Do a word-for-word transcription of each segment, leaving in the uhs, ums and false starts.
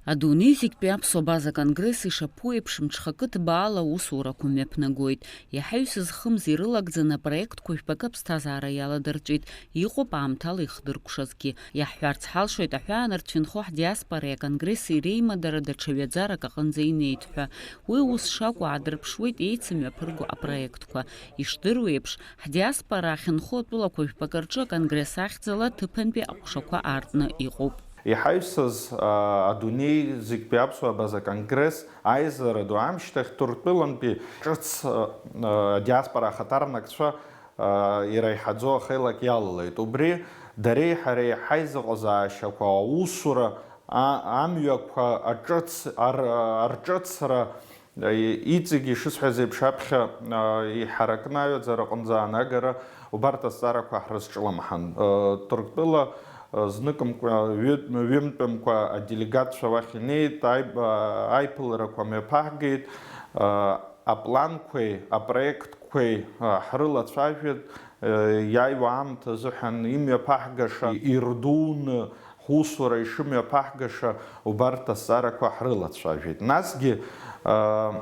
Адунеи зегьтәи аԥсуа база конгресс ишаԥу еиԥш, мҽхакы ҭбаала аусурақәа мҩаԥнагоит. Иаҳаҩсыз хымз ирылагӡаны апроектқәа жәпакы аԥсҭазаара иаладырҵәеит, иҟоуп аамҭала ихдыркәшазгьы. Иаҳҳәарц ҳалшоит, аҳәаанырцә инхо ҳдиаспореи аконгресси реимадара даҽа ҩаӡарак аҟынӡа инеит ҳәа. Уи ус шакәу аадырԥшуеит еицымҩаԥырго апроектқәа. Ишдыру еиԥш, ҳдиаспора ахьынхо атәылақәа жәпакы рҿы аконгресс ахьӡала ҭыԥантәи аҟәшақәа аартны иҟоуп. Иҳаҩсыз, а, адунеи зегьтәи аԥсуа база конгресс аизара ду амшьҭахь Ҭырқәтәылантәи ҿыц, а, адиаспора ахаҭарнакцәа, а, ираиҳаӡоу ахеилак иалалеит. Убри дареи ҳареи ҳаизыҟазаашьақәа, аусура, а-, амҩақәа аҿыц-, ар-, арҿыцра, Иҵегьы ишысҳәаз еиԥш, аԥхьа, а, иҳаракны аҩаӡара аҟынӡа аанагара убарҭ азҵаарақәа ҳрызҿлымҳан. А, Ҭырқәтәыла, а, зныкымкәа, ҩы-, ҩымтәымкәа аделегатцәа уахь инеит, аиб-, а, аиԥыларақәа мҩаԥаҳгеит, а, апланқәеи апроектқәеи, а, ҳрылацәажәеит, а, иааиуа аамҭа азыҳәан имҩаԥаҳгаша, ирдуны ҳусура ишымҩаԥаҳгаша убарҭ азҵаарақәа ҳрылацәажәеит. Насгьы, а,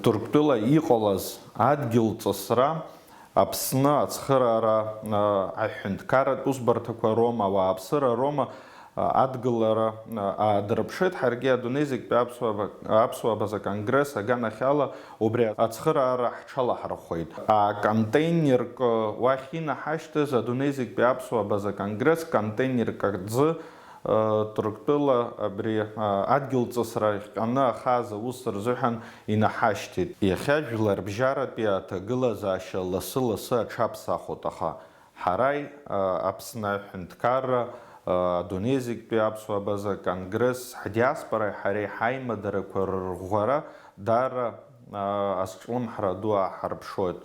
Ҭырқәтәыла иҟалаз адгьыл ҵысра, Аԥсны ацхыраара, а, аҳәынҭқарратә усбарҭақәа роума, ауааԥсыра роума, а, адгылара, а, аадырԥшит, ҳаргьы адунеи зегьтәи аԥсуа ба-, аԥсуа база конгресс аганахьала убри ацхыраара ҳҽалаҳархәеит. Аконтейнерк уахь инаҳашьҭыз адунеи зегьтәи аԥсуа база конгресс контейнерк аӡы, э, Ҭырқәтәыла абри, э, адгьыл ҵысра иахҟьаны ахааз аус рзыҳәан инаҳашьҭит. Иахьа жәларбжьаратәи аҭагылазаашьа ласы-ласы аҽаԥсахуеит, аха ҳара, э, Аԥсны аҳәынҭқарра, э, адунеи зегьтәи аԥсуа база конгресс ҳдиаспореи ҳареи ҳаимадарақәа рырӷәӷәара даара, а, азҿлымҳара ду ааҳарԥшуеит.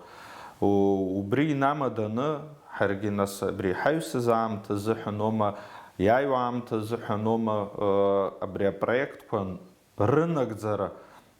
У-, убри инамаданы, ҳаргьы нас абри иҳаҩсыз аамҭа азыҳәаноума, иааиуа аамҭа азыҳәаноума, а, абри апроектқәа рынагӡара,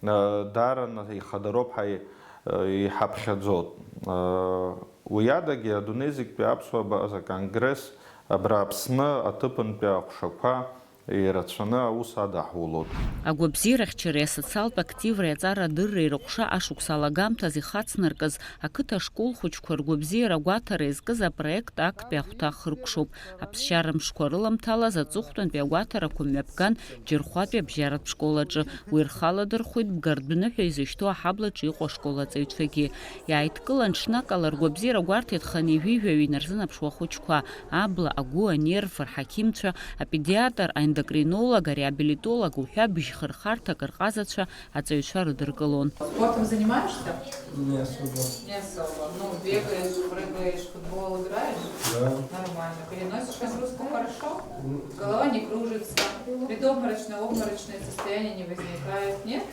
а, даараны ихадароуп ҳәа и-, а, иҳаԥхьаӡоит. А, уи адагьы, адунеи зегьтәи аԥсуа база конгресс абра Аԥсны аҭыԥантәи аҟәшақәа ирацәаны аус адаҳулоит. Агәабзиарахьчареи асоциалтә активреи аҵара адырреи рыҟәша ашықәс алагамҭаз ихацнаркыз ақыҭа ашкол хәыҷқәа ргәабзиара агәаҭара иазкыз апроект актәи ахәҭа ахыркәшоуп. Аԥсшьара мшқәа рыламҭалаз аҵыхәтәантәи агәаҭарақәа мҩаԥган Џьырхәатәи абжьаратә школ аҿы. Уи рхы аладырхәит Бгардәны ҳәа изышьҭоу аҳаблаҿы иҟоу ашкол аҵаҩцәагьы. Иааидкылан ҽнакала ргәабзиара гәарҭеит хынҩажәи жәаҩа инарзынаԥшуа ахәыҷқәа. Абла, агәы, анерв, рҳақьымцәа, апедиатр, аендокринолог, ареабилитолог уҳәа бжьхырхарҭак рҟазацәа аҵаҩцәа рыдыркылон. Спортом занимаешься? Не особо. Не особо. Ну, бегаешь, прыгаешь, футбол играешь? Да. Нормально. Переносишь нагрузку хорошо? М. Голова не кружится? Предобморочное, обморочное состояние не возникает, нет?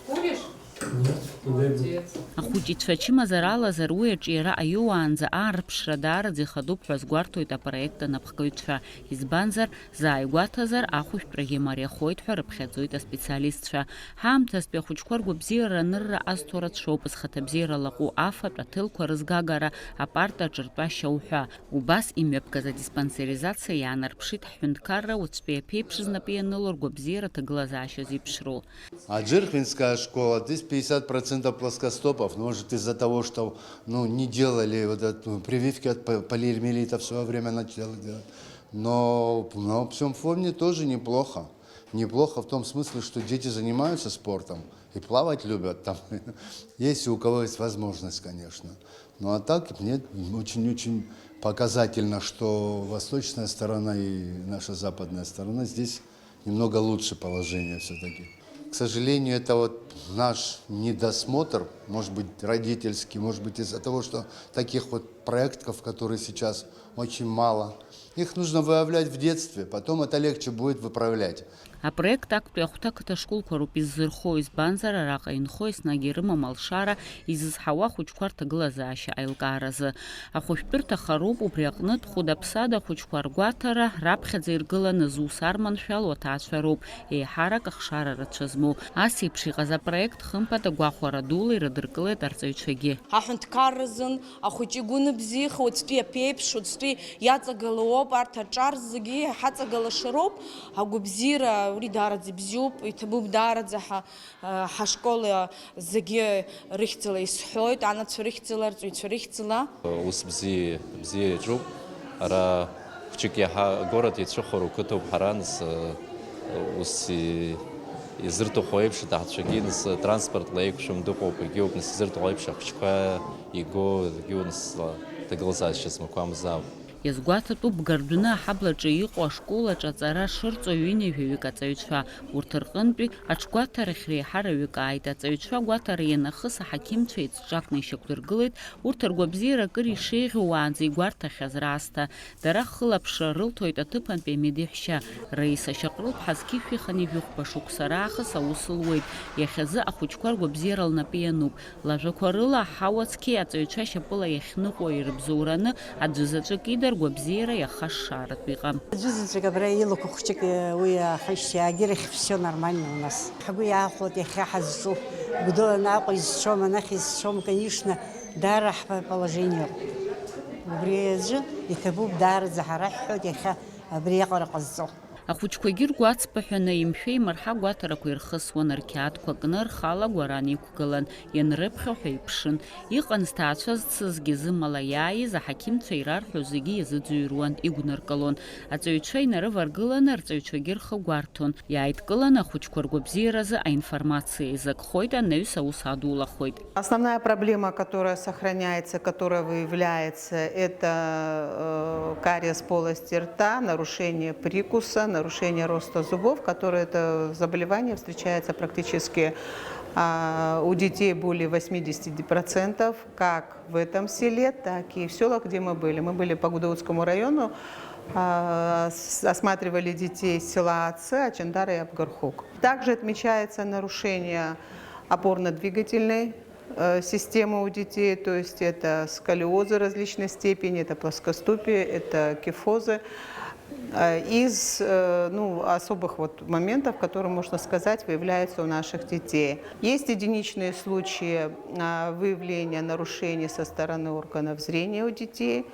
Куришь? Нет, не дай бог. Молодец. Ахәыҷицәа ачымазара алазар, уи аҿиара аиуаанӡа аарԥшра даараӡа ихадоуп ҳәа азгәарҭоит апроект анапхгаҩцәа. Избанзар, заа игәаҭазар, ахәышәтәрагьы мариахоит ҳәа рыԥхьаӡоит аспециалистцәа. Ҳаамҭазтәи ахәыҷқәа ргәабзиара анырра азҭо рацәоуп, зхаҭабзиара лаҟәу афатә, аҭелқәа рызгагара, апарта аҿыртәашьа уҳәа. Убас имҩаԥгаз адиспансеризациа иаанарԥшит ҳҳәынҭқарра уаҵәтәи аԥеиԥш знапы ианыло ргәабзиара аҭагылазаашьа зеиԥшроу. А Джирхвинская школа, здесь пятьдесят процентов плоскостопов, ну, может, из-за того, что, ну, не делали вот эту, ну, прививки от по-, полиомиелита в своё время начали делать. Но на общем фоне тоже неплохо. Неплохо в том смысле, что дети занимаются спортом и плавать любят там, если у кого есть возможность, конечно. Ну, а так мне очень-очень показательно, что восточная сторона и наша западная сторона здесь немного лучше положение всё-таки. К сожалению, это вот наш недосмотр, может быть, родительский, может быть, из-за того, что таких вот проектов, которые сейчас очень мало, их нужно выявлять в детстве, потом это легче будет выправлять. Апроект актәи ахәҭа ақыҭа школқәа роуп иззырхо, избанзар, араҟа инхо еснагь ирымам алшара изызҳауа ахәыҷқәа рҭагылазаашьа аилкааразы. Ахәышәтәырҭа хароуп, убри аҟнытә хәыда-ԥсада ахәыҷқәа ргәаҭара раԥхьаӡа иргыланы зус арманшәало аҭаацәа роуп, еиҳарак ахшара рацәа змоу. Ас еиԥш иҟаз апроект хымԥада гәахәара дула ирыдыркылеит арҵаҩцәагьы. Аҳәынҭқарра азын ахәыҷы игәы Бзиаха уаҵәтәи аԥеиԥш, уаҵәтәи иаҵагылоуп, арҭ аҿар зегьы ҳаҵагылаша роуп. Агәабзиара ури даараӡа ибзиоуп, иҭабуп даараӡа ҳа, ҳашкол зегьы рыхьӡала исҳәоит, анацәа рыхьӡала, арҵаҩцәа рыхьӡала. Ус бзиа, бзиа иаҿуп. Ара хәҷык иаҳа агород иацәыхароу қыҭоуп ҳара, нас, ус и-, изырҭаху еиԥш, аҭаацәагьы, нас, транспортла еиқәшәом дыҟоуп, егьоуп, нас, изырҭаху еиԥш, ахәҷқәа иго, егьоуп, нас, ҭагылазаашьа змақәамыз ауп. Иазгәаҭатәуп, Бгардәны аҳаблаҿы иҟоу ашкол аҿы аҵара шырҵо ҩынҩажәаҩык аҵаҩцәа. Урҭ рҟынтәи аҽгәаҭарахь реиҳараҩык ааит. Аҵаҩцәа агәаҭара ианахыс аҳақьымцәа еицҿакны ишьақәдыргылеит урҭ ргәабзиара акыр ишеиӷьу уаанӡа игәарҭахьаз раасҭа. Дара хылаԥшра рылҭоит аҭыԥантәи амедеҳәшьа. Раиса Шьаҟрыл-ԥҳа зқьышә иханы ижәохәба шықәса раахыс аус луеит. Иахьазы ахәыҷқәа ргәабзиара лнапы иануп. Лажәақәа рыла, аҳауа цқьеи аҵаҩцәа шьапыла иахьныҟәо ирыбзоураны, аӡәы заҵәык ида ргәабзиара иахашшааратә иҟам. Аӡәы заҵәык абра илақәа хәҷык, уи ахышьҭа иаагирахь, всё нормально у нас. Ҳгәы иаахәоит иахьа ҳазҿу. Гәдоуҭа Аҟәа изҿом, анахь изҿом, конечно, даара ҳположениеуп. Убри аӡәы иҭабуп, даараӡа ҳара ҳҳәоит иахьа абри аҟара ҟазҵо. Ахәыҷқәагьы ргәы ацԥыҳәаны, имшәа-имырҳа агәаҭарақәа ирхысуан, рқьаадқәа кны, рхала гәаран иқәгылан, ианрыԥхьо ҳәа иԥшын. Иҟан зҭаацәа зцызгьы, зымала иааиз аҳақьымцәа ирарҳәо зегьы иазыӡырҩуан, игәныркылон. Аҵаҩцәа инарываргыланы, арҵаҩцәагьы рхы гәарҭон. Иааидкыланы ахәыҷқәа ргәабзиаразы аинформациа еизакхоит, анаҩс аус адулахоит. Основная проблема, которая сохраняется, которая выявляется, это, э, кариес полости рта, нарушение прикуса, нарушение роста зубов, которое это заболевание встречается практически, а, у детей более восьмидесяти процентов, как в этом селе, так и в селах, где мы были. Мы были по Гудоутскому району, а, с-, осматривали детей села Ацци, Ачандара и Абгархук. Также отмечается нарушение опорно-двигательной, э, системы у детей, то есть это сколиозы различной степени, это плоскостопие, это кифозы. Э, из, э, ну, особых вот моментов, которые, можно сказать, выявляются у наших детей. Есть единичные случаи, а, выявления нарушений со стороны органов зрения у детей.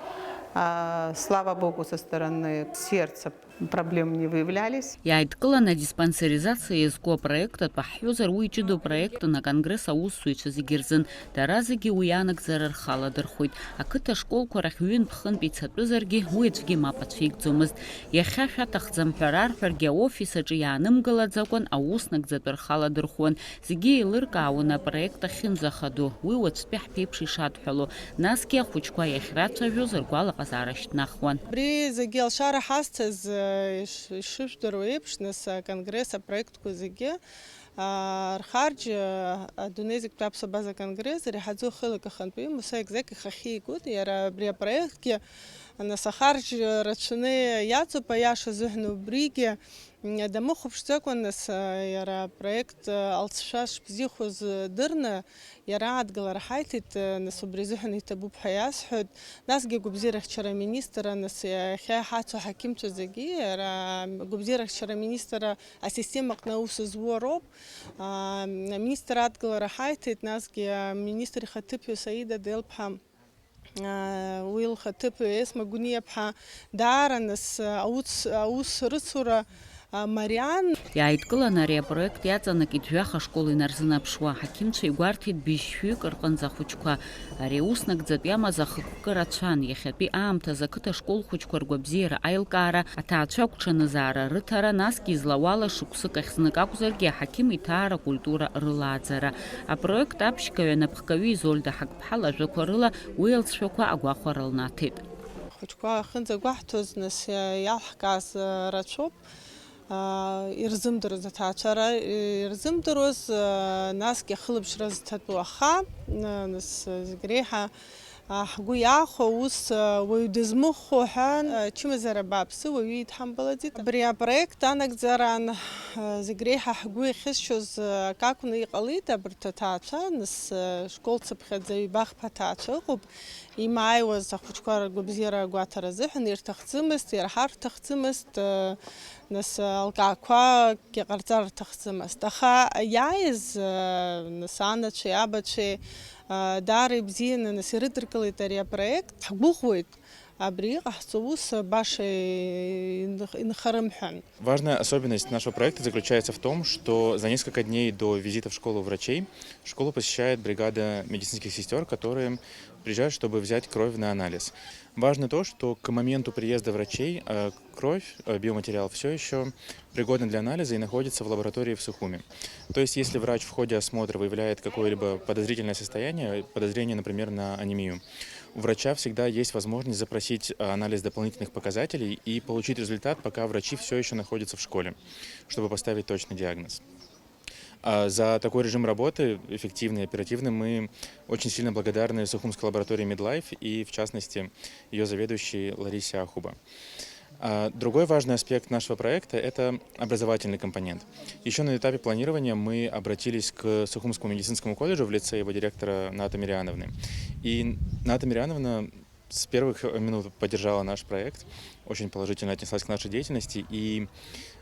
А, слава богу, со стороны сердца проблем не выявлялись. Иааидкыланы адиспансеризациа иазку апроект атәы ҳҳәозар, уи ҷыдоу проектын, аконгресс аусзуҩцәа зегьы рзын. Дара зегьы уи анагӡара рхы аладырхәит. Ақыҭа школқәа рахь ҩынтә-хынтә ицатәызаргьы, уи аӡәгьы мап ацәикӡомызт. Иахьа шәаҭахӡам ҳәа рарҳәаргьы, аофис аҿы иаанымгылаӡакәан, аус нагӡатәы рхы аладырхәуан. Зегьы еилыркаауан апроект ахьынӡахадоу, уи уаҵәтәи ҳԥеиԥш ишадҳәало. Насгьы ахәыҷқәа иахьрацәажәоз ргәалаҟазаара шьҭнахуан. Абри зегьы алшара ҳазҭаз, иш-, ишыжәдыруа еиԥш, нас, аконгресс апроектқәа зегьы, аа, рхарџь, аа, адунеи зегьтәи аԥсуа абаза конгресс, иреиҳаӡоу хылак ахантәаҩы Муса Екзек ихахьы игоит, иара абри апроектгьы, нас, ахарџь рацәаны иаҵоуп, аиаша азыҳәан убригьы, м, дамыхәаԥшӡакәа, нас, аа, иара апроект, аа, алҵшәа шбзиахоз, аа, дырны, иара адгылара ҳаиҭеит, нас убри азыҳәан иҭабуп ҳәа иасҳәоит. Насгьы агәабзиарахьчара аминистр, нас иахьа иҳацу аҳақьымцәа зегьы иара агәабзиарахьчара аминистр асистема аҟны аус зуа роуп. Аа, аминистр адгылара ҳаиҭеит, насгьы аминистр ихаҭыԥҩы Саида Делԥҳа, аа, уи лхаҭыԥҩы Есма Гәыниаԥҳа, даара нас аус, аус рыцура, а, мариан. Иааидкыланы ари апроект иаҵанакит жәаха школ инарзынаԥшуа. Аҳақьымцәа игәарҭеит быжьшәҩык рҟынӡа ахәыҷқәа. Ари аус нагӡатә иамаз ахықәкы рацәан. Иахьатәи аамҭазы ақыҭа школ хәыҷқәа ргәабзиара аилкаара, аҭаацәа агәҽанызаара рыҭара, насгьы излауала шықәсык ахь знык акәзаргьы аҳақьым иҭаара акультура рылааӡара. Апроект аԥшьгаҩ анапхгаҩы Изольда Ҳагԥҳа лажәақәа рыла уи алҵшәақәа агәахәара лнаҭеит. Ахәыҷқәа ахьынӡагәаҳҭоз, нас, иалҳкааз рацәоуп. Аа, ирзымдыруаз аҭаацәара, ирзымдыруаз, аа, насгьы ахылаԥшра зҭатәу аха, нас зегь реиҳа, аа, ҳгәы иаахәо, ус, аа, уаҩ дызмыхәо ҳәа, аа, чымазара бааԥсы уаҩы идҳамбалаӡеит. Абри апроект анагӡараан, аа, зегь реиҳа ҳгәы иахьысшьоз, аа, акакәны иҟалеит абарҭ аҭаацәа, нас, аа, школ цыԥхьаӡа ҩба-хԥа ҭаацәа ыҟоуп. Имааиуаз ахәыҷқәа ргәабзиара агәаҭара азыҳәан ирҭахӡымызт, иара ҳарҭахӡымызт, нас алкаақәагьы ҟарҵар рҭахӡымызт. Аха иааиз, нас анацәеи абацәеи, Даара ибзианы, нас, ирыдыркылеит ари апроект. Ҳгәыӷуеит, абри иҟаҳҵо ус баша инх-, инхарым ҳәа. Важная особенность нашего проекта заключается в том, что за несколько дней до визита в школу врачей школу посещает бригада медицинских сестёр, которые приезжают, чтобы взять кровь на анализ. Важно то, что к моменту приезда врачей, э, кровь, э, биоматериал всё ещё пригодна для анализа и находится в лаборатории в Сухуми. То есть, если врач в ходе осмотра выявляет какое-либо подозрительное состояние, подозрение, например, на анемию, у врача всегда есть возможность запросить, э, анализ дополнительных показателей и получить результат, пока врачи всё ещё находятся в школе, чтобы поставить точный диагноз. А, за такой режим работы, эффективный, оперативный, мы очень сильно благодарны Сухумской лаборатории Midlife и, в частности, её заведующей Ларисе Ахуба. А, другой важный аспект нашего проекта — это образовательный компонент. Ещё на этапе планирования мы обратились к Сухумскому медицинскому колледжу в лице его директора Ната Мириановны. И Ната Мириановна с первых минут поддержала наш проект, очень положительно отнеслась к нашей деятельности, и,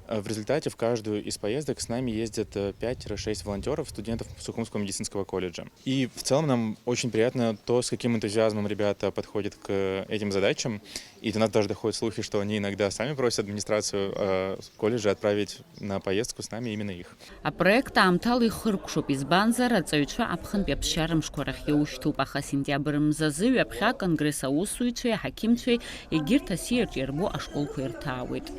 э, в результате в каждую из поездок с нами ездят, э, пять-шесть волонтёров, студентов Сухумского медицинского колледжа. И в целом нам очень приятно то, с каким энтузиазмом ребята подходят к этим задачам. И до нас даже доходят слухи, что они иногда сами просят администрацию, э, колледжа отправить на поездку с нами именно их. Апроект аамҭала ихыркәшоуп, избанзар, аҵаҩцәа аԥхынтәи аԥсшьара мшқәа рахь иоушьҭуп, аха сентиабр мзазы ҩаԥхьа аконгресс аусзуҩцәеи аҳақьымцәеи егьырҭ асиаҿ иарбоу ашколқәа ирҭаауеит.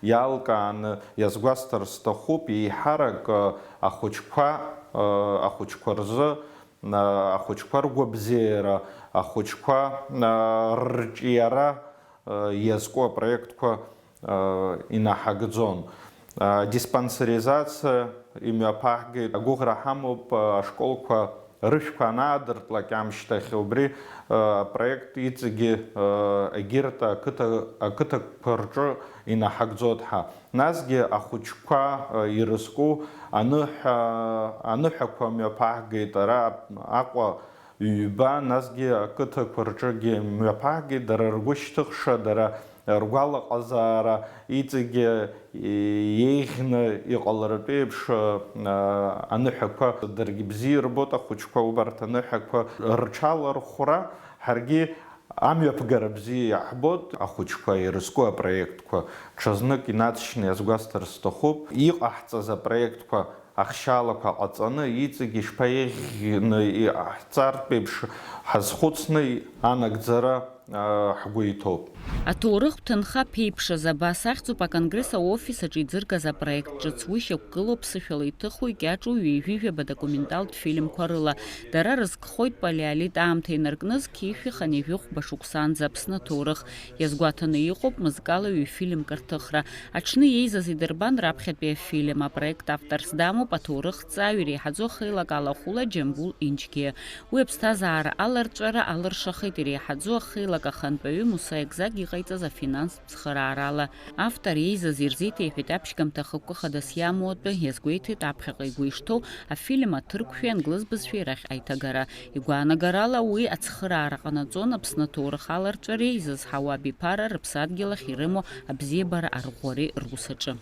Иалкааны иазгәасҭар сҭахуп, еиҳарак, э, ахәыҷқәа, э, ахәыҷқәа рзы, э, ахәыҷқәа ргәабзиара, ахәыҷқәа, э, рҿиара, э, иазку апроектқәа, э, инаҳагӡон. Э, диспансеризациа имҩаԥаҳгеит. Агәыӷра ҳамоуп, э, ашколқәа рышәқәа анаадыртлак амшьҭахь убри, э, апроект иҵегьы, э, егьырҭ ақыҭа-, ақыҭақәа рҿы инаҳагӡоит ҳәа. Насгьы ахәыҷқәа, э, ирызку аныҳәа-, аныҳәақәа мҩаԥаҳгеит, ара Аҟәа ҩба, насгьы ақыҭақәа рҿыгьы мҩаԥаҳгеит, дара ргәы шьҭыхша, дара ргәалаҟазаара иҵегьы еиӷьны иҟалартә еиԥш, аныҳәақәа даргьы бзиа ирбоит, ахәыҷқәа убарҭ аныҳәақәа рҽалархәра ҳаргьы амҩаԥгара бзиа иаҳбоит. Ахәыҷқәа ирызку апроектқәа ҽазнык инаҵшьны иазгәасҭар сҭахуп. Иҟаҳҵаз апроектқәа ахшьалақәа ҟаҵаны, иҵегь ишԥаеиӷьны иҟаҳҵартә еиԥш ҳазхәыцны анагӡара, а, ҳгәы иҭоуп. Аҭоурыхтә ҭынха ԥеиԥшыз абас ахьӡуп аконгресс аофис аҿы иӡыргаз апроект ҿыц. Уи шьақәгылоуп ԥсышәала иҭыху, икьаҿу ҩажәи жәаба документалтә фильмқәа рыла. Дара рызкхоит палеолит аамҭа инаркны зқьи жәшәи хынҩажәи хәба шықәсанӡа Аԥсны аҭоурых. Иазгәаҭаны иҟоуп мызкала ҩ-фильмк рҭыхра. Аҽны еизаз идырбан раԥхьатәи афильм. Апроект авторс дамоуп аҭоурыхҭҵааҩ иреиҳаӡоу ахеилак алахәыла Џьамбул Инџьгьиа. Уи аԥсҭазаара аларҵәара алыршахеит иреиҳаӡоу ахеилак ахантәаҩы Муса Егзак иҟаиҵаз афинанстә цхыраарала. Автор еизаз ирзеиҭеиҳәеит аԥшьгамҭа ахықәкы хадас иамоу атәы, иазгәеиҭеит аԥхьаҟа игәы ишҭоу афильм аҭырқәшәеи англыз бызшәеи рахь аиҭагара. Игәаанагарала, уи ацхыраара ҟанаҵон Аԥсны аҭоурых аларҵәареи изызҳауа абиԥара рыԥсадгьыл ахь ирымоу абзиабара арӷәӷәареи рус аҿы.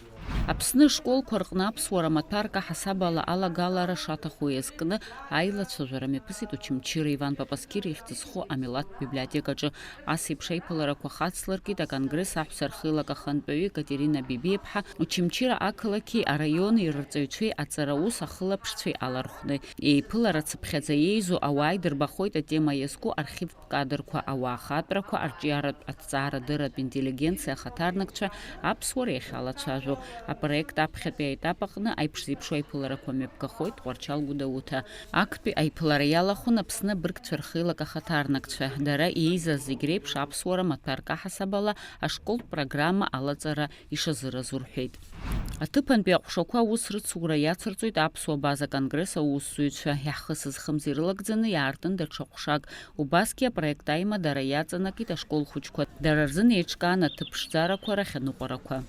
Аԥсны ашколқәа рҟны аԥсуара маҭәарк аҳасабала алагалара шаҭаху иазкны аилацәажәара мҩаԥысит Очамчыра Иван Папаскир ихьӡ зху амилаҭтә библиотекаҿы. Ас еиԥш аиԥыларақәа хацлыркит аконгресс аҳәса рхеилак ахантәаҩы Екатерина Бибиаԥҳа, Очамчыра ақалақьи араиони рырҵаҩцәеи аҵараус ахылаԥшцәеи алархәны. Еиԥылара цыԥхьаӡа еизо ауаа идырбахоит атема иазку архивтә кадрқәа, ауаа ахатәрақәа, арҿиаратә аҭҵаарадырратә интеллигенциа ахаҭарнакцәа аԥсуара иахьалацәажәо. Апроект аԥхьатәи аетап аҟны аиԥш зеиԥшу аиԥыларақәа мҩаԥгахоит Тҟәарчал Гәдоуҭа. Актәи аиԥылара иалахәын Аԥсны абыргцәа рхеилак ахаҭарнакцәа. Дара еизаз зегь реиԥш аԥсуара маҭәарк аҳасабала ашколтә программа алаҵара ишазыразу рҳәеит. Аҭыԥантәи аҟәшақәа аус рыцура иацырҵоит аԥсуа база конгресс аусзуҩцәа. Иаҳхысыз хымз ирылагӡаны иаартын даҽа ҟәшак. Убасгьы апроект аимадара иаҵанакит ашкол хәыҷқәа. Дара рзын еиҿкаан аҭыԥ ԥшӡарақәа рахь аныҟәарақәа.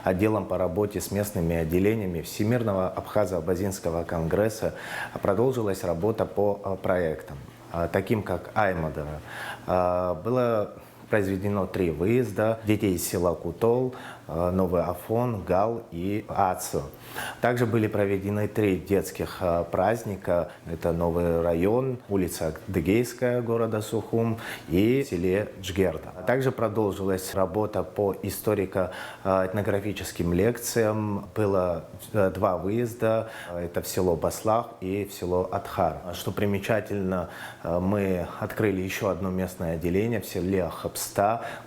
Отделом по работе с местными отделениями Всемирного Абхазо-Абазинского конгресса продолжилась работа по, э, проектам, э, таким как Аймадара. Э, было Произведено три выезда детей из села Кутол, э, Новый Афон, Гал и Ацу. Также были проведены три детских э, праздника. Это Новый район, улица Адыгейская города Сухум и в селе Джгерда. Также продолжилась работа по историко-этнографическим лекциям. Было э, два выезда. Это в село Баслах и в село Адхар. Что примечательно, э, мы открыли еще одно местное отделение в селе Ахабста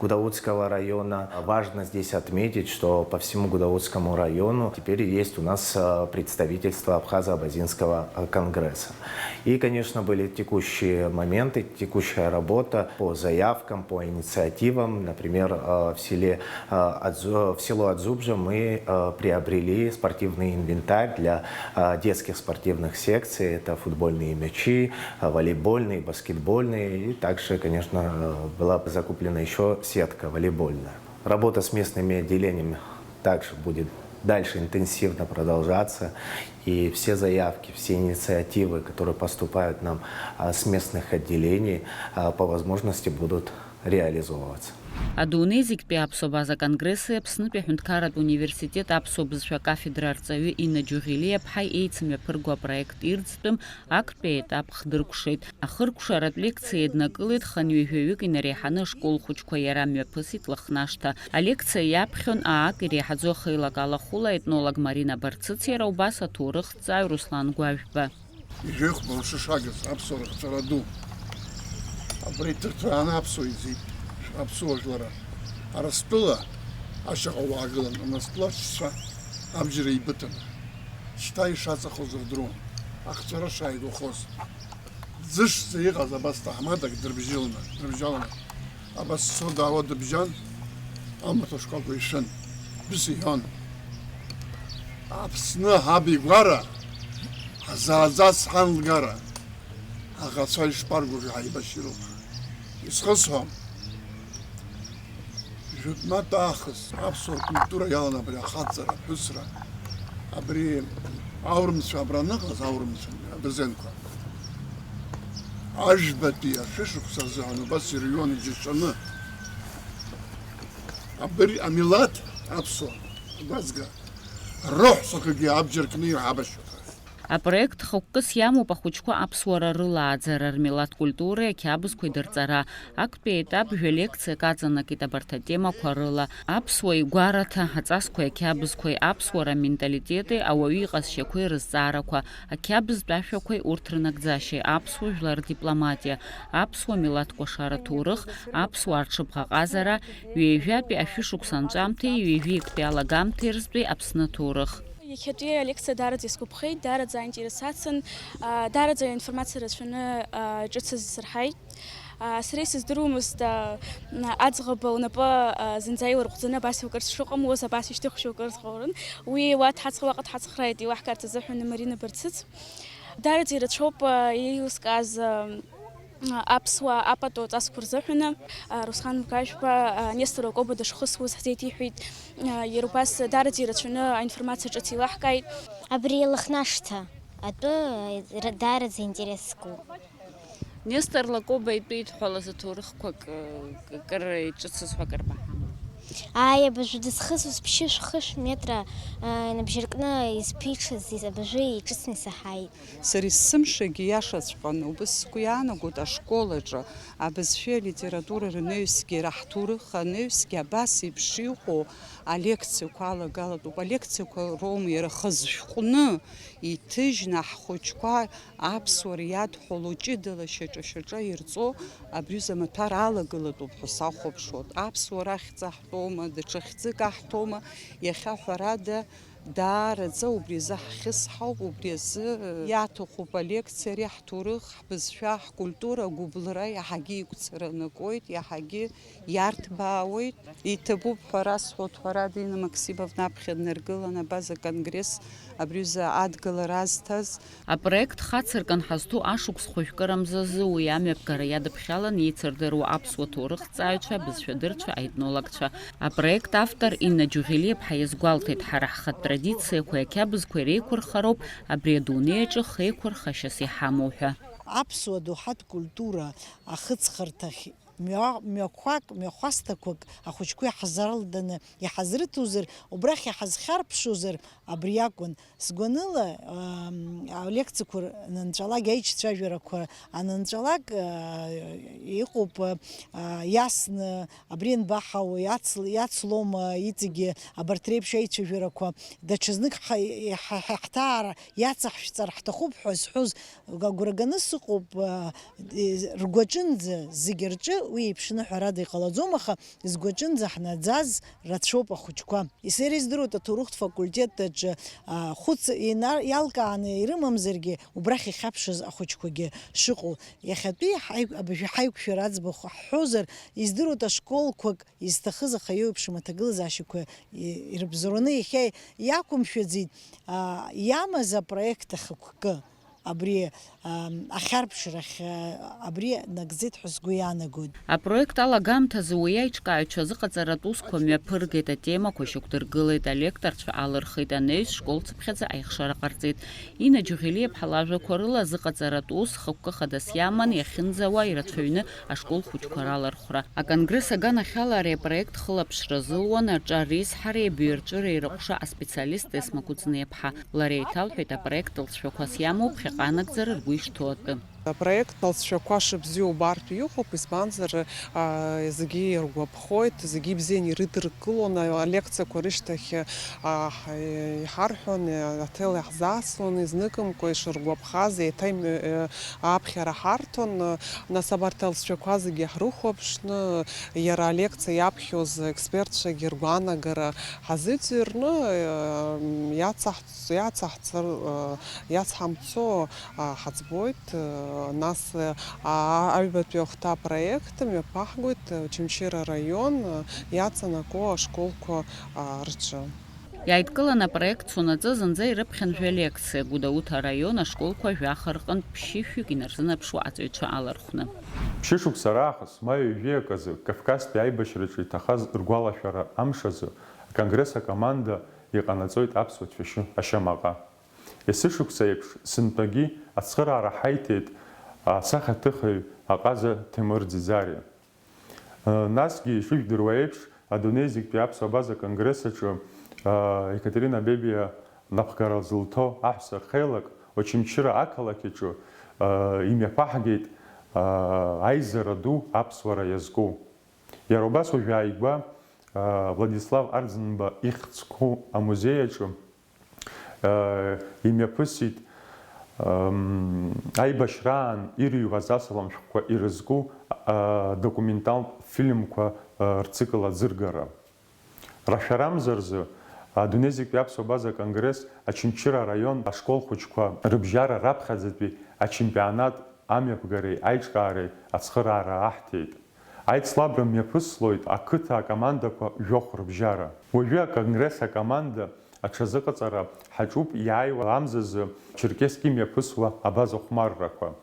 Гудаутского района. Важно здесь отметить, что по всему Гудаутскому району теперь есть у нас э, представительство Абхазо-Абазинского э, конгресса. И, конечно, были текущие моменты, текущая работа по заявкам, по инициативам. Например, э, в селе, э, Адзу- в село Адзубжа мы э, приобрели спортивный инвентарь для э, детских спортивных секций. Это футбольные мячи, э, волейбольные, баскетбольные. И также, конечно, э, была закуплена еще сетка волейбольная. Работа с местными отделениями также будет дальше интенсивно продолжаться. И все заявки, все инициативы, которые поступают нам э, с местных отделений, э, по возможности будут реализовываться. Адунеи зегьтәи аԥсуа база конгресси Аԥснытәи аҳәынҭқарратә университет аԥсуа бызшәа акафедра арҵаҩы Инна Џьуӷьелиаԥҳаи еицымҩаԥырго апроект ирӡтәым актәи аетап хдыркәшеит. Ахыркәшаратә лекциа еиднакылеит хынҩажәаҩык инареиҳаны ашкол хәыҷқәа, иара мҩаԥысит Лыхнашҭа. Алекциа иаԥхьон аак иреиҳаӡоу ахеилак алахәыла аетнолог Марина Барцыц, иара убас аҭоурыхҭҵааҩ Руслан Гәажәба. Ижәҩахыр мшышагыз аԥсуара хҵәара ду. Абри ҭырҭәааны аԥсуа изит, аԥсуа жәлара. Арыстәыла ашьаҟа уаагылан, Урыстәыла аҽцәа абџьар еибыҭаны. Шьҭа ишаҵахоз рдыруан, ахҵәара шааигәахоз. Ӡышӡа иҟаз абас ҭаҳмадак дрыбжьаланы, дрыбжьаланы. Абас дцо-даауа дыбжьан, амаҭәа шкәакәа ишәын. Быс иҳәон, Аԥсны ҳабигәара, ҳзааӡаз ҳан лгара, аӷацәа ишԥаргәырӷьо ҳаибашьыроуп ҳәа. Исхысҳәом. Жәытәнатә аахыс аԥсуа культура иалан абри ахаҵара, аԥҳәысра, абри аурымцәа, абра аныҟаз аурымцәа, абырзенқәа. Ажәбатәи ашәышықәса азыҳәан убас ирҩуан иџьашьаны. Абри амилаҭ аԥсуа агәаҵга рыҳәсақәагьы абџьар кны иҳабашьуан. Апроект хықәкыс иамоуп ахәыҷқәа аԥсуара рылааӡара, рмилаҭ культуреи ақьабзқәеи дырҵара. Актәи аетап жәа лекциак аҵанакит абарҭ атемақәа рыла. Аԥсуа игәараҭа, аҵасқәеи ақьабзқәеи, аԥсуара аменталитети ауаҩы иҟазшьақәеи рызҵаарақәа, ақьабзтә ашәақәеи урҭ рнагӡашьеи, аԥсуа жәлар рдипломатиа, аԥсуа милаҭ кәашара ҭоурых, аԥсуаа рҽыбӷаҟазара, ҩажәатәи ашәышықәса анҵәамҭеи ҩажәи актәи алагамҭеи рзтәи Аԥсны аҭоурых. Иахьатәи алекциа даараӡа исгәаԥхеит, даараӡа аинтерес ацын, а, даараӡа аинформациа рацәаны, а, ҿыц азсырҳаит. А, сара исыздыруамызт, а, м, аӡӷаб лнапы, а, зынӡа иларҟәӡаны абас иукырц шыҟамлоз, абас ишьҭыхшьу акырц ҟаларын. Уи уа дҳацх-, уаҟа дҳацхрааит, илаҳкаарц азыҳәан Марина Барцыц. Даараӡа ирацәоуп, а, еилыскааз, а, аԥсуаа апату ҵасқәа рзыҳәаны, а, Руслан Гәажәба, а, Нестор Лакоба дышхысуаз ҳзеиҭеиҳәеит. А, иара убас даараӡа ирацәаны аинформациа ҿыц еилаҳкааит. Абри Лыхнашҭа атәы, а, ра-, даараӡа интересс зку. Нестор Лакоба итәы идҳәалаз аҭоурыхқәак, э, к-, кыр иҿыцыз ҳәа акыр баҳама? Ааи, абыржәы дызхысыз ԥшьышә-хышә метра, э, инабжьаркны изԥиҽыз, из-, абыржәы иҿыцны исаҳаит. Сара есымшагьы иашаҵәҟьаны убыс сгәы иаанагоит ашкол аҿы абызшәеи алитературеи рнаҩсгьы, иара ҳҭоурых анаҩсгьы абас еиԥш иҟоу алекциақәа алагалатәуп. Алекциақәа роума, иара хазы шәҟәны иҭыжьны ҳхәыҷқәа аԥсуара иадҳәалоу ҷыдала шьаҿа-шьаҿа ирҵо абри аҩыза амаҭәар алагалатәуп ҳәа сахәаԥшуан. Аԥсуара ахьӡ аҳҭома, даҽа хьӡык аҳҭома, иахьа ҳәарада, даараӡа убри азы ҳхьыс ҳауп, убри азы иаҭахуп алекциа ари, ҳҭоурых, ҳбызшәа, ҳкультура агәыбылра иаҳагьы иқәцара нагоит, иаҳагьы иарҭбаауеит. Иҭабуп ҳәа расҳәоит, ҳәарада, Инна Максимовна аԥхьа днаргылан, абаза конгресс абри аҩыза адгылара азҭаз. Апроект хацыркын ҳазҭоу ашықәс хәажәкырамзазы уи амҩаԥгара иадыԥхьалан еицырдыруа аԥсуа ҭоурыхҭҵааҩцәа, абызшәадырцәа, аетнологцәа. Апроект автор Инна Џьуӷьелиаԥҳа иазгәалҭеит, ҳара ҳхатә традициақәеи ақьабзқәеи реиқәырхароуп абри адунеи аҿы хеиқәырхашьас иҳамоу ҳәа. Аԥсуа доуҳатә культура ахыҵхырҭахь Мҩа-, мҩақәак, мҩахәасҭақәак ахәыҷқәа иаҳзалданы иҳазрыҭозар, убрахь иҳазхьарԥшузар, абри акәын. Сгәаныла, ам, алекциақәа анынҵәалак, аиҿцәажәарақәа анынҵәалак, а, иҟоуп, а, иасны, абри анбаҳауеи, иац-, иацлома, иҵегьы абарҭ реиԥш аицәажәарақәа, даҽазнык ҳа-, ҳа-, ҳа-, ҳҭаара иацаҳшәҵар ҳҭахуп ҳәа зҳәоз агәра ганы сыҟоуп, а, ргәаҿынӡа, зегьы рҿы уи еиԥшны ҳәарада иҟалаӡом, аха згәаҿынӡа ҳнаӡаз рацәоуп ахәыҷқәа. Сара издыруеит, аҭоурыхтә факультет аҿы, а, хәыц ина-, иалкааны ирымамзаргьы, убрахь ихьаԥшыз ахәыҷқәагьы шыҟоу. Иахьатәи ҳаиқә-, абыржәы ҳаиқәшәара аӡбахә ҳҳәозар, издыруеит ашколқәак изҭахыз ахаиоуеиԥшым аҭагылазаашьақәа и-, ирыбзоураны иахьа иақәымшәаӡеит, а, иамаз апроект ахықәкы. Абри, ам, ахьарԥшрахь, а, абри нагӡеит ҳәа сгәы иаанагоит. Апроект алагамҭазы уи аиҿкааҩцәа азыҟаҵаратә усқәа мҩаԥыргеит, атемақәа шьақәдыргылеит, алекторцәа алырхит, анаҩс школцыԥхьаӡа аихшара ҟарҵеит. Инна Џьуӷьелиаԥҳа лажәақәа рыла азыҟаҵаратә ус хықәкы хадас иаман, иахьынӡауа ирацәаҩны ашкол хәыҷқәа ралархәра. Аконгресс аганахьала ари апроект хылаԥшра азылуан аҿар реизҳареи абаҩрҵәыреи рыҟәша аспециалист Есма Кәыҵниаԥҳа. Лара еиҭалҳәеит, апроект лҵшәақәас иамоу ԥхьаҟа анагӡара ргәы ишҭоу атәы. Апроект алҵшәақәа шыбзиоу убартә иҟоуп, избанзар, а, зегьы иргәаԥхоит, зегьы ибзианы ирыдыркылон, а, алекциақәа рышьҭахь, а, ҳ-, иҳарҳәон, а, аҭел иаҳзасуан, изныкымкәа ишыргәаԥхаз, еиҭа им-, э, аԥхьара ҳарҭон. Нас абарҭ алҵшәақәа зегьы ҳрыхәаԥшны, иара алекциа иаԥхьоз аекспертцәагьы ргәаанагара ҳазыӡырҩны, э, иацаҳҵ-, иацаҳҵар-, э, иацҳамцо, а, ҳаӡбоит. Э, нас, э, а-, аҩбатәи ахәҭа апроект мҩаԥаҳгоит, э, Очамчыра араион, э, иаҵанакуа ашколқәа, а, рҿы. Иааидкыланы апроект цонаҵы зынӡа ирыԥхьан жәа лекциа, Гәдоуҭа араион ашколқәа жәаха рҟынтә ԥшьышәҩык инарзынаԥшуа аҵаҩцәа алархәны. Ԥшьышықәса раахыс, маи ҩажәи аказы, Кавказтәи аибашьраҿы иҭахаз ргәалашәара амш азы, аконгресс акоманда иҟанаҵоит аԥсуа цәашьы ашьамаҟа. Есышықәса еиԥш, сынтәагьы ацхыраара ҳаиҭеит асахьаҭыхҩы Аҟаза Ҭемыр Ӡиӡариа. Насгьы, ишыжәдыруа еиԥш, адунеи зегьтәи аԥсуа абаза конгресс аҿы, а, Екатерина Бебиа напхгара зылҭо аҳәса рхеилак Очамчыра ақалақь аҿы, а, имҩаԥаҳгеит, а, аизара ду аԥсуара иазку. Иара убас уажә ааигәа, а, Владислав Арӡынба ихьӡ зқәу амузеи аҿы, а, имҩаԥысит, ам, аибашьраан ирыҩуаз асалам шәҟәқәа ирызку, а, документалтә фильмқәа, а, рцикл аӡыргара. Рашәарамза рзы, адунеи зегьтәи аԥсуа абаза конгресс Очамчыра араион ашкол хәыҷқәа рыбжьара раԥхьаӡатәи ачемпионат амҩаԥгареи аиҿкаареи ацхыраара аҳҭеит. Аицлабра мҩаԥыслоит ақыҭа акомандақәа жәохә рыбжьара. Уажәы аконгресс акоманда аҽазыҟаҵара ҳаҿуп иааиуа амзазы Черкесск имҩаԥысуа абаза хәмаррақәа.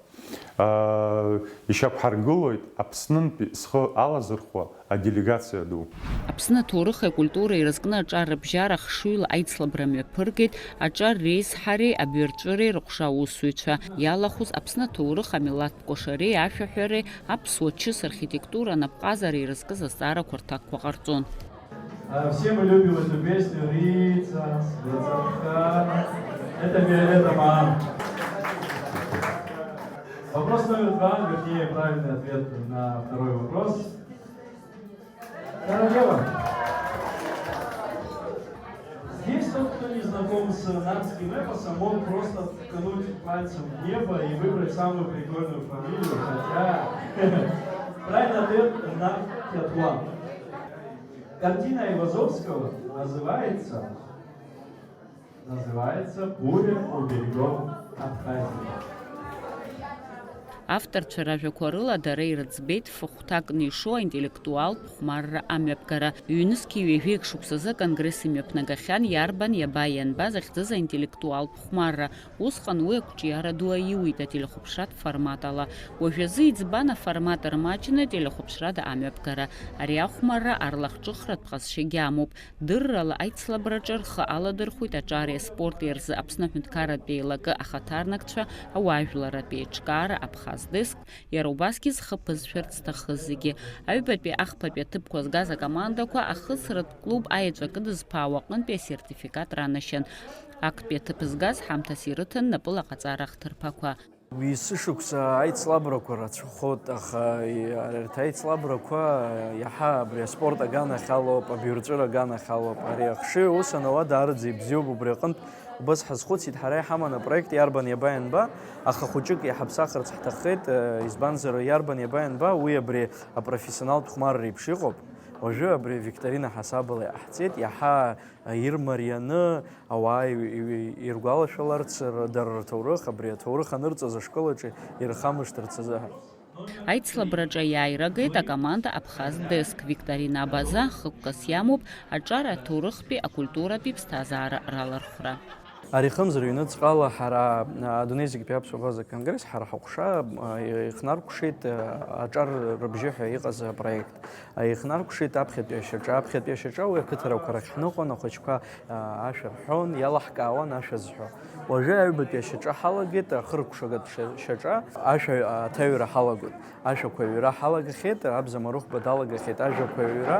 Ишьақәҳаргылоит Аԥснынтәи зхы алазырхәуа аделегациа ду. Аԥсны аҭоурыхи акультуреи ирызкны аҿар рыбжьара хшыҩла аицлабра мҩаԥыргеит аҿар реизҳареи абаҩрҵәыреи рыҟәша аусзуҩцәа. Иалахәыз Аԥсны аҭоурых, амилаҭтә кәашареи ашәаҳәареи, аԥсуа чыс, архитектура, анапҟазара ирызкыз азҵаарақәа рҭакқәа ҟарҵон. А, все мы любим эту песню «Рица, Рица Хана». Это Виолетта Маан. Вопрос номер два, вернее, правильный ответ на второй вопрос. Королева. Здесь тот, кто не знаком с нартским эпосом, мог просто ткнуть пальцем в небо и выбрать самую прикольную фамилию, хотя правильный ответ — Нарт Тетла. Картина Айвазовского называется, называется «Буря у берегов Абхазии». Авторцәа ражәақәа рыла дара ирыӡбеит фыхәҭакны ишоу аинтеллектуалтә хәмарра амҩаԥгара. Ҩнызқьи ҩажәеи шықәсазы аконгресс имҩаԥнагахьан иарбан, иаба, ианба захьӡыз аинтеллектуалтә хәмарра. Усҟан уи ақәҿиара ду аиуит ателехәаԥшратә формат ала. Уажәазы иӡбан аформат рмаҷны ателехәаԥшрада амҩаԥгара. Ари ахәмарра арлахҿыхратә ҟазшьагьы амоуп. Дыррала аицлабраҿы рхы аладырхәит аҿареи аспорти рзы Аԥсны аҳәынҭқарратә еилакы ахаҭарнакцәа, ауаажәларратә еиҿкаара, Абхаз Деск, иара убасгьы зхы ԥызшәарц зҭахыз зегьы. Аҩбатәи ахԥатәи аҭыԥқәа згаз акомандақәа ахысратә клуб аеҵәа кыдызԥаау аҟынтәи асертификат ранашьан. Актәи аҭыԥ згаз ҳамҭас ирыҭан напыла аҟаҵара ахҭырԥақәа. Есышықәса аицлабрақәа рацәахоит, аха арҭ аицлабрақәа иаҳа абри аспорт аганахь алоуп, абаҩрҵәыра аганахь алоуп. Ари ахшыҩ ус анауа даараӡа ибзиоуп, убри аҟынтә убас ҳазхәыцит, ҳара иҳаман апроект иарбан иаба ианба, аха хәыҷык иҳаԥсахырц ҳҭаххеит, избанзар, иарбан иаба ианба, уи абри апрофессионалтә хәмарра еиԥш иҟоуп. Уажәы абри авикторина ҳасабала иҟаҳҵеит, иаҳа ирмарианы, ауаа иҩ-, иҩ-, иргәалашәаларц, р-, дара рҭоурых, абри аҭоурых анырҵоз ашкол аҿы ирхамышҭырц азы. Аицлабраҿы иааирагеит акоманда Абхаз Деск, викторина абаза хықәкыс иамоуп аҿар аҭоурыхтәи акультуратәи ԥсҭазаара ралархәра. Ари хымз рыҩныҵҟала ҳара, а, адунеи зегьтәи аԥсуа абаза конгресс, ҳара ҳаҟәша, а, ихнаркәшеит, а, аҿар рыбжьы ҳәа иҟаз апроект. А, ихнаркәшеит аԥхьатәи ашьаҿа, аԥхьатәи ашьаҿа уи ақыҭарақәа рахь ҳныҟәон, ахәыҷқәа, а, ашәа рҳәон, иалаҳкаауан ашәа зҳәо. Уажәы аҩбатәи ашьаҿа ҳалагеит, ахыркәшагатә шьа-, шьаҿа, ашәа аҭаҩра ҳалагоит. Ашәақәа аҩра ҳалагахьеит, абзамарыхәба далагахьеит ажәақәа аҩра,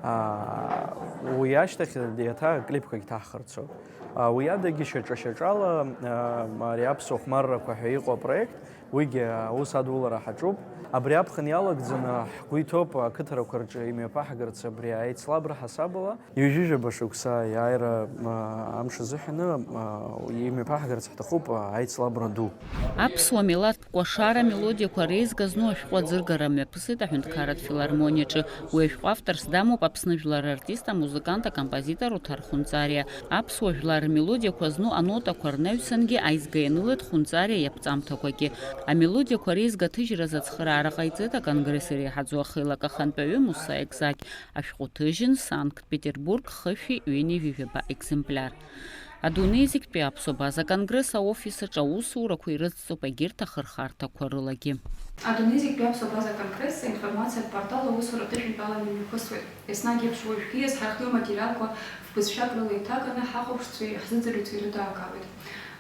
аа, уи ашьҭахь еиҭа аклипқәагь ҭаҳхырцоуп. Аа, уи адагьы шьаҿа-шьаҿала, аа, ари аԥсуа хәмаррақәа ҳәа иҟоу апроект, уигьы аус адулара ҳаҿуп. Абри аԥхын иалагӡаны ҳгәы иҭоуп ақыҭарақәа рҿы имҩаԥаҳгарц абри аицлабра ҳасабала. Ҩажәижәаба шықәса аиааира, а, амш азыҳәаны, а, имҩаԥаҳгарц ҳҭахуп, а, аицлабра ду. Аԥсуа милаҭтә кәашара амелодиақәа реизга зну ашәҟәы аӡыргара мҩаԥысит аҳәынҭқарратә филармониаҿы. Уи ашәҟәы авторс дамоуп Аԥсны жәлар рартист, амузыкант, акомпозитор Оҭар Хәынҵариа. Аԥсуа жәлар рмелодиақәа зну анотақәа рнаҩсангьы аизга ианылеит Хәынҵариа иаԥҵамҭақәагьы. Амелодиақәа реизга аҭыжьразы ацхыраара ҟаиҵеит аконгресс иреиҳаӡоу ахеилак ахантәаҩы Муса Екзагь. Ашәҟәы ҭыжьын Санкт-Петербург хышәи ҩынҩажәи жәаба екземпляр. Адунеи зегьтәи аԥсуа база конгресс аофис аҿы аусурақәа ирыцҵоуп егьырҭ ахырхарҭақәа рылагьы. Адунеи зегьтәи аԥсуа база конгресс аинформациатә портал аусура аҭыжьынтә аланы имҩаԥысуеит. Еснагь еиԥш уажәгьы иазҳархиоу аматериалқәа фбызшәак рыла иҭаганы ҳахәаԥшцәеи ҳзыӡырҩцәеи ирыдаагалоит.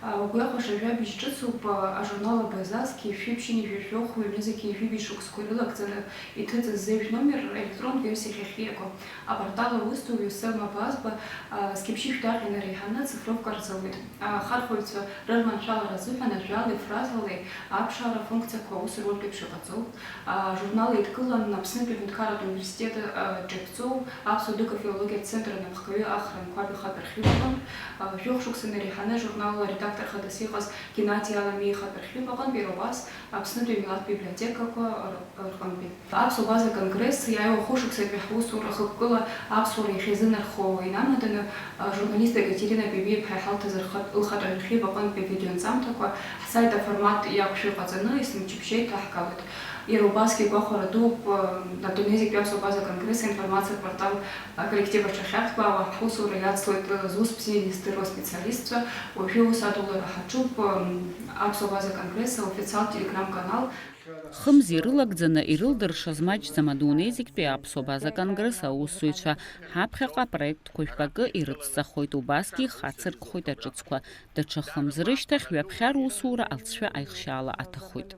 Угәы иахәаша жәабжь ҿыцуп ажурнал Абаза зқьи шәи ԥшьынҩажәи жәохә ҩнызқьи жәибжь шықәсқәа ирылагӡаны иҭыҵыз зежә номер електронтә версиа ахь иахьиаго. Апортал аус ду Иусел Мабазба, а, зқьи ԥшьышә даҟьаны реиҳаны ацифровка рзауит. Ахархәаҩцәа рырманшәалара азыҳәан ажәалеи фразалеи аԥшаара афункциақәа аус руакы еиԥш иҟаҵоуп. Ажурнал еидкылан Аԥснытәи аҳәынҭқарратә университет, а, ҿыбҵоу Аԥсуа дукафилологиатә центр анапхгаҩы Ахра Анқәаб ихатә архив аҟынтә, а, жәохә шықәса инареиҳаны ажурнал аредактор хадас иҟаз Геннади Аламиа ихатә архив аҟынтә, иара убас Аԥснытәи амилаҭтә библиотекақәа р-, рҟынтәи. Аԥсуа база конгресс иааиуа хәышықәсатәи ҳусура хықәкыла аԥсуара иахьазынархо инамаданы, а, журналист Екатерина Бебиаԥҳа иҳалҭаз рхатә-, лхатә архив аҟынтәи авидеонҵамҭақәа ҳсайт аформат иақәшәо иҟаҵаны есымчыбжьа иҭаҳгалоит. Иара убасгьы гәахәара дууп, а, адунеи зегьтәи аԥсуа база конгресс аинформациатә портал аколлектив аҿы ахьаҳҭбаауа, ҳусура иацлоит, а, зус бзианы издыруа специалистцәа, уажәы аус адулара ҳаҿуп, а, аԥсуа база конгресс аофициалтә телеграм-канал. Хымз ирылагӡаны ирылдыршаз маҷӡам адунеи зегьтәи аԥсуа база конгресс аусзуҩцәа. Ҳаԥхьаҟа апроектқәа жәпакы ирыцҵахоит, убасгьы ихацыркхоит аҿыцқәа. Даҽа хымз рышьҭахь ҩаԥхьа русура алҵшәа аихшьаала аҭахоит.